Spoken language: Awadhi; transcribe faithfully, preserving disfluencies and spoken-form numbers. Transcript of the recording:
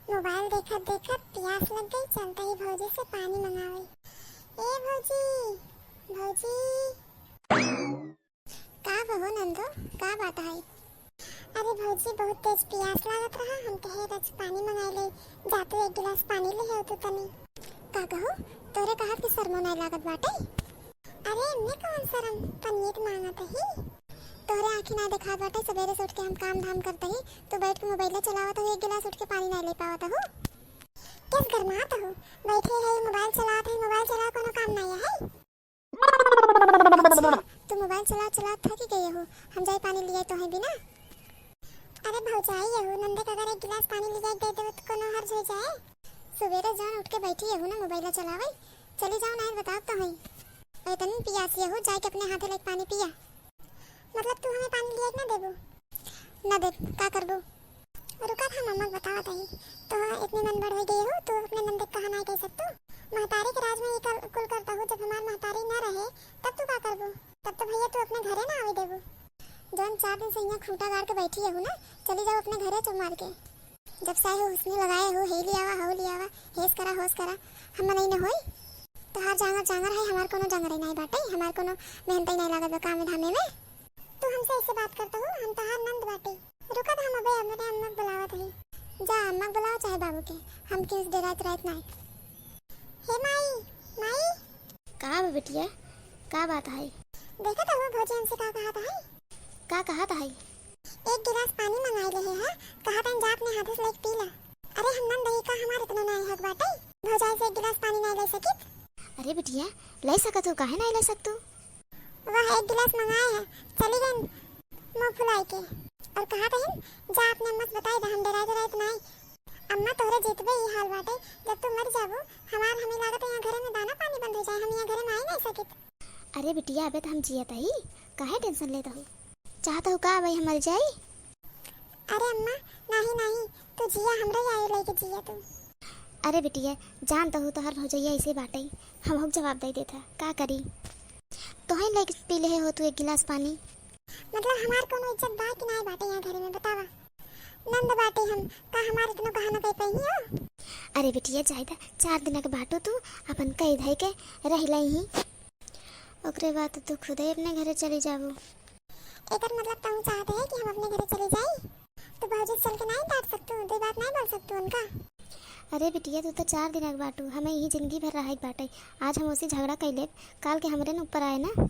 मोबाइल देखत देखत पियास लग गई, चलते ही भौजी से पानी मंगावे। ए भौजी, भौजी। का बहो नंदो, का बात है? अरे भौजी, बहुत तेज पियास लागत रहा, हम कहे रच पानी मंगाई ले, जा तू एक गिलास पानी ले आओ तू तनी। का कहो, तोरे कहत के शर्मो नाय लागत बाटे? अरे एमे कौन शर्म, पनीत मांगत ही। तोहरे आँखी ना देखात बाटे, सबेरे से उठ के हम काम धाम करत ही, तू बैठ के मोबाइल चलावत हो, एक गिलास उठ के पानी ना ले पावत हो। किस गरमात हो, बैठे है मोबाइल चलात है, मोबाइल चला कोनो काम नहीं है। अच्छा, तू मोबाइल चला चला थक गए हो, हम जाई पानी लियाई तोहे बिना। अरे भौजाई यहू नंदे का अगर एक गिलास पानी लियाई दे देबो तो कोनो हर्ज हो जाए। सुबेरे जान उठ के बैठी यहू ना मोबाइल चलावे, चली जाओ नहीं बताओ तो हई। इतनी पियासी यहू जाए के अपने हाथे लेके पानी पिया। मतलब तू हमें पानी लियाई ना देबो? ना देब, का करबो? रुका था मम्मा बतावत ही, तो इतनी मन बढ़ हो गई हो, तू अपने नंदे कहा ना कह सकतू। महतारी के राज में ये कर, कुल करता हूँ, जब हमार महतारी ना रहे तब तू का करबो? तब तो भैया तू अपने घरे ना आवे देबो। जौन चार दिन से यहाँ खूंटा गाड़ के बैठी है ना, चली जाओ अपने घरे चुप मार के। जब से आए हो हुस्नी लगाए हो, हे लियावा, हो लियावा, हेस करा, होस करा, हम मनई न होई। तोहार जांगर जांगर है, हमार कोनो जांगर ही नहीं बाटे, हमार कोनो मेहनत ही नहीं लागत बा काम धामे में। तू हमसे ऐसे बात करता हो, हम तोहार नंद बाटे। रुका तो हम अबे अपने अम्मा के बुलावत हई। जा अम्मा के बुलाओ चाहे बाबू के, हम किस डेरात रात नहीं। हे माई, माई। का बा बिटिया, का बात है? देखा तो वो भौजी हमसे का कहत है? का कहत है? एक गिलास पानी मंगाई ले है, कहत है जा अपने हाथे से लेके पी ला। अरे हम नंद ही का, हमार इतना ना हक बाटे, भौजाई से एक गिलास पानी नहीं ले सकित। अरे बिटिया, ले सकत हो, काहे नहीं ले सकतू? वह एक गिलास मंगाए है, चली गई मुंह फुलाई के। और कहा तहिन, जा अपने अम्मा से बताई दा, हम डराए डराए तो नहीं। अम्मा तोहरे जितबे ई हाल बाटे, जब तू मर जाबू, हमार हमें लागत है यहाँ घरे में दाना पानी बंद हो जाए, हम यहाँ घरे में आई नहीं सकित। अरे बिटिया, अबे तो हम जियत ही, काहे टेंशन लेत हो? चाहत हो का अबे हम मर जाई? अरे अम्मा, नाही नाही, तू जिया, हमरे आए लेके जिया तू। अरे बिटिया, जान तो हो तोहर भौजैया ऐसे बाटे, हम हो जवाब दे देता, का करी? तोहे लेके पी ले हो तू एक गिलास पानी। मतलब हमार कोनो इज्जत बा कि नाय बाटे यहाँ घरे में, बतावा? नंद बाटे हम, का हमार इतनो गहना कह पही हो? अरे बिटिया, जाए दा, चार दिन के बाटू तू अपन कह धई के रह लई ही, ओकरे बाद तू खुदे अपने घरे चली जाबू। एकर मतलब तू चाहत है कि हम अपने घरे चली जाई? तो भौजी से चल के नहीं डांट सकतू, दो बात नहीं बोल सकतू उनका? अरे बिटिया, तू तो चार दिन के बाटू, हमें यही जिंदगी भर रहे के बाटे। आज हम उसे झगड़ा कर लेब, काल के हमरे न ऊपर आए ना।